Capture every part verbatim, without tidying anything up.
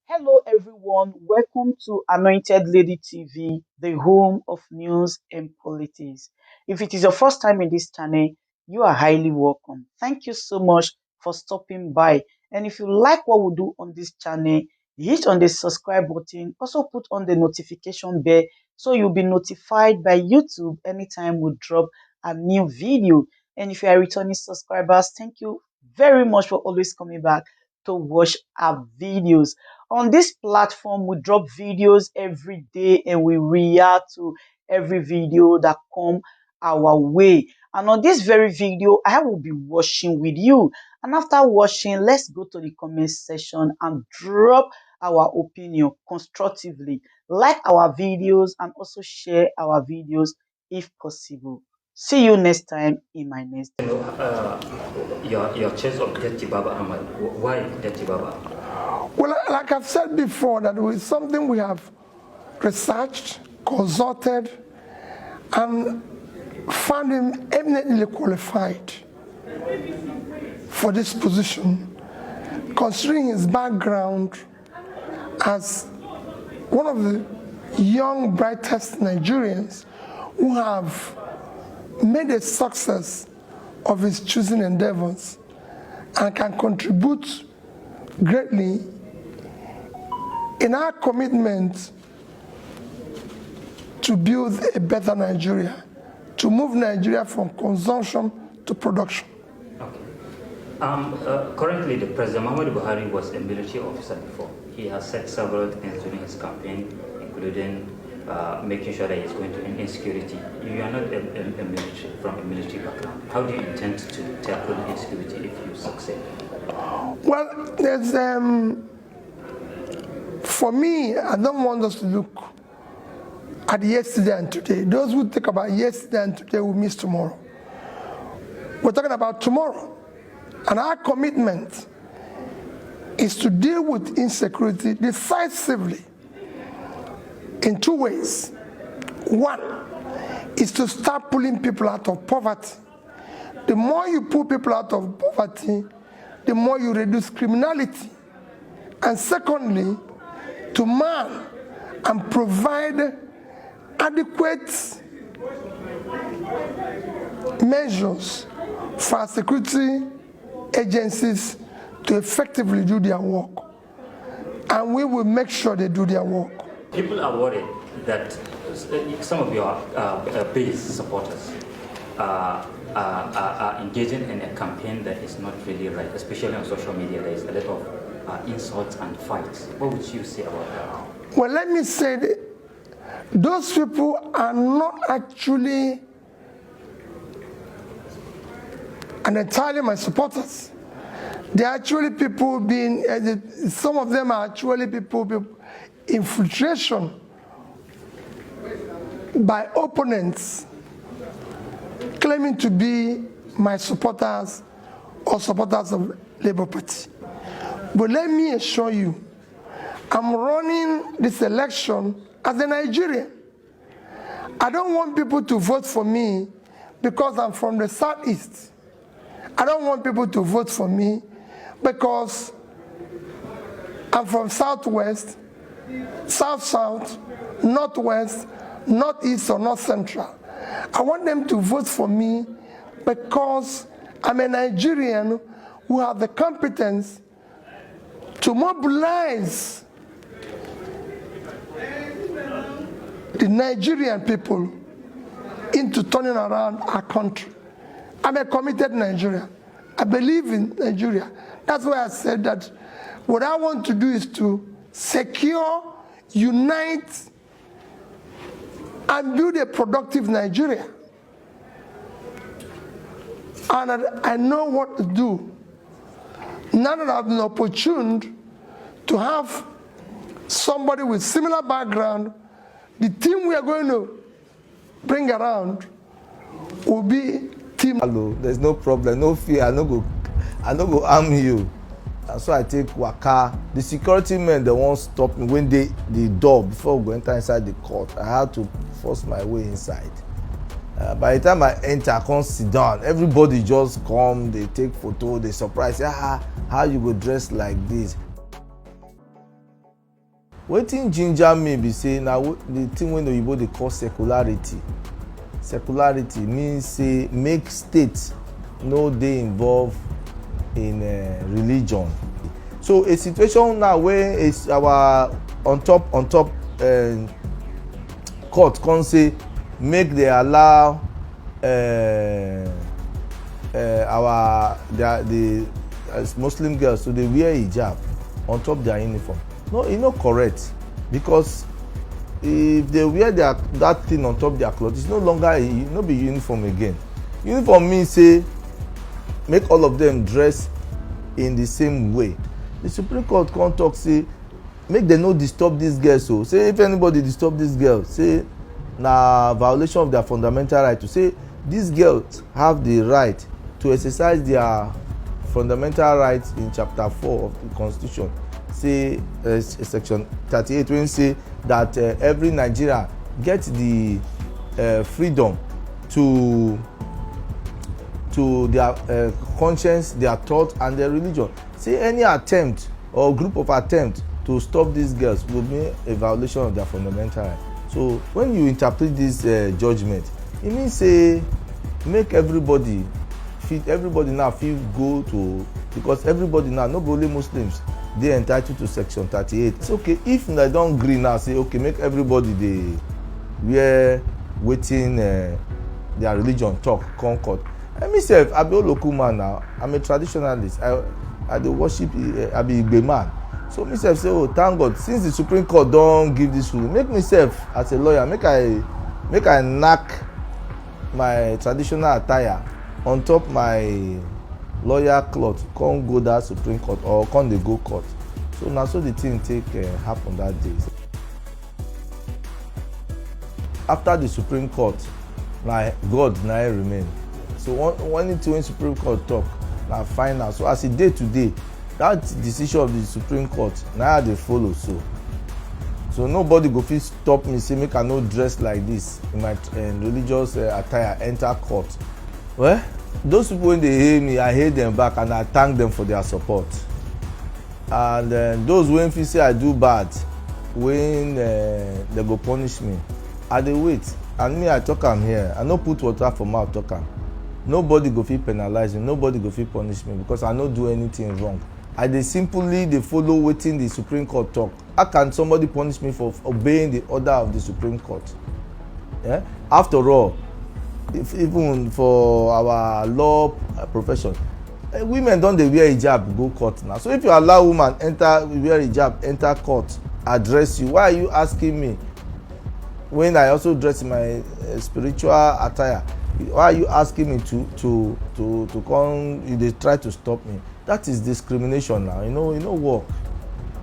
Hello, everyone. Welcome to Anointed Lady T V, the home of news and politics. If it is your first time in this channel, you are highly welcome. Thank you so much for stopping by. And if you like what we do on this channel, hit on the subscribe button. Also, put on the notification bell so you'll be notified by YouTube anytime we drop a new video. And if you are returning subscribers, thank you very much for always coming back to watch our videos. On this platform, we drop videos every day and we react to every video that come our way. And on this very video, I will be watching with you. And after watching, let's go to the comment section and drop our opinion constructively. Like our videos and also share our videos if possible. See you next time in my next. You know, uh, your your choice of Deputy Baba Ahmad. Why Deputy Baba? Well, like I've said before, that is something we have researched, consulted, and found him eminently qualified for this position, considering his background as one of the young, brightest Nigerians who have made a success of his choosing endeavors and can contribute greatly in our commitment to build a better Nigeria, to move Nigeria from consumption to production. Okay. Um, uh, currently, the President Muhammadu Buhari was a military officer before. He has said several things during his campaign, including uh, making sure that he's going to end insecurity. You are not a, a, a military, from a military background. How do you intend to tackle insecurity if you succeed? Well, there's um, for me, I don't want us to look at yesterday and today. Those who think about yesterday and today will miss tomorrow. We're talking about tomorrow. And our commitment is to deal with insecurity decisively in two ways. One is to start pulling people out of poverty. The more you pull people out of poverty, the more you reduce criminality. And secondly, to man and provide adequate measures for our security agencies to effectively do their work. And we will make sure they do their work. People are worried that uh, some of your uh, uh, base supporters uh, are, are, are engaging in a campaign that is not really right, especially on social media. There is a lot of uh, insults and fights. What would you say about that? Well, let me say that those people are not actually and entirely my supporters. They're actually people being, uh, some of them are actually people, people infiltration by opponents claiming to be my supporters or supporters of Labour Party. But let me assure you, I'm running this election as a Nigerian. I don't want people to vote for me because I'm from the southeast. I don't want people to vote for me because I'm from southwest, south south, northwest, northeast, or north central. I want them to vote for me because I'm a Nigerian who have the competence to mobilize the Nigerian people into turning around our country. I'm a committed Nigerian. I believe in Nigeria. That's why I said that what I want to do is to secure, unite, and build a productive Nigeria. And I, I know what to do. Now that I've been opportuned to have somebody with similar background, the team we are going to bring around will be team. Hello, there's no problem, no fear. I no go, I no go harm you. And so I take waka. The security men, they won't stop me when they the door before we go enter inside the court. I had to force my way inside. Uh, by the time I enter, I come sit down. Everybody just come, they take photo, they surprise. Ah, how you go dress like this? Wetin ginger me be say na the thing wey oyibo dey call secularity. Secularity mean say make state no dey involved in uh, religion. So a situation now wey is our on top on top uh, court come say make they allow uh, uh, our their, the uh, Muslim girls to dey wear hijab on top their uniform. No, e no correct, because if they wear their that thing on top their cloth, it's no longer a, no be uniform again. Uniform mean say make all of them dress in the same way. The Supreme Court come talk say make dem no disturb these girls o, say if anybody disturb these girls, say na violation of their fundamental right to say these girls have the right to exercise their fundamental rights in chapter four of the constitution, say uh, section thirty-eight, wey say that uh, every Nigerian get the uh, freedom to to their uh, conscience, their thought and their religion. Say any attempt or group of attempt to stop these girls go be a violation of their fundamental right. So when you interpret this uh, judgment, e mean say make everybody fit everybody now fit go to, because everybody now, no be only Muslims dey entitled to section thirty-eight. It's okay if una don gree now say okay make everybody dey wear wetin uh, their religion talk come court. And me sef, I be Oloku man now. I'm a traditionalist. I I dey worship. Uh, I be Igbe man. So me sef say, oh, thank God, since the Supreme Court don give this ruling, make me sef as a lawyer, make I make I knack my traditional attire on top my lawyer cloth, come go that Supreme Court or come dey go court. So na so the thing take uh, happen that day. After the Supreme Court, na God na him remain. So one- anything wey Supreme Court talk na final. So as e dey today, that decision of the Supreme Court na I dey follow. So so nobody go fit stop me say make I no dress like this in my uh, religious uh, attire enter court. Well, those people wey dey hail me, I hail them back and I thank them for their support. And uh, those wey feel say I do bad, when uh, they go punish me, I dey wait. And me, I talk am here. I no put water for mouth talk am. Nobody go fit penalize me. Nobody go fit punish me because I no do anything wrong. I dey simply dey follow wetin the Supreme Court talk. How can somebody punish me for obeying the order of the Supreme Court? Yeah? After all, if even for our law uh, profession, uh, women don dey wear hijab go court now. So if you allow woman enter wear hijab enter court, address you, why are you asking me? When I also dress in my uh, spiritual attire, why are you asking me to to to to come? You dey try to stop me. That is discrimination now. You know, you know work.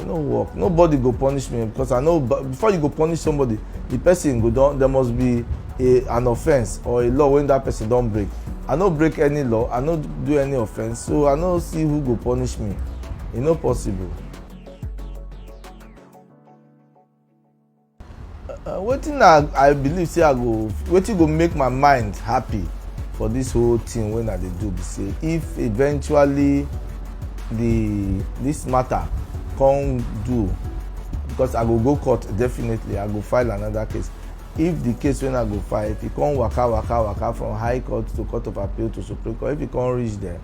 You know work. Nobody go punish me because I know. But before you go punish somebody, the person go down. There must be a, an offense or a law when that person don't break. I no break any law. I no do any offense. So I no see who go punish me. E no possible. Uh, wetin I, I believe say I go wetin go make my mind happy for this whole thing when I dey do be say if eventually the this matter come do, because I go go court, definitely I go file another case. If the case when I go file, if e come waka waka waka from High Court to Court of Appeal to Supreme Court, if e come reach there,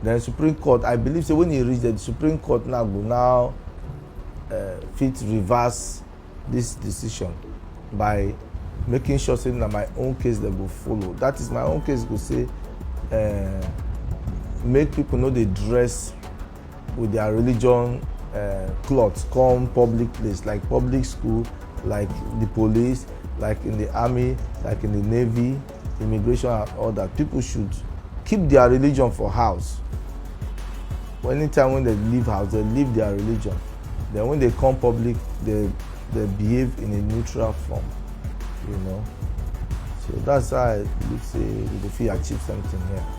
then Supreme Court, I believe say when e reach there, the Supreme Court now go now uh, fit reverse this decision by making sure say na my own case dem go follow. That is, my own case go say uh, make people no dey dress with their religion uh, cloth come public place like public school, like the police, like in the army, like in the navy, immigration and all that. People should keep their religion for house. Anytime when they leave house, they leave their religion. Then when they come public, they they behave in a neutral form, you know. So that's how I believe say we go fit achieve something here.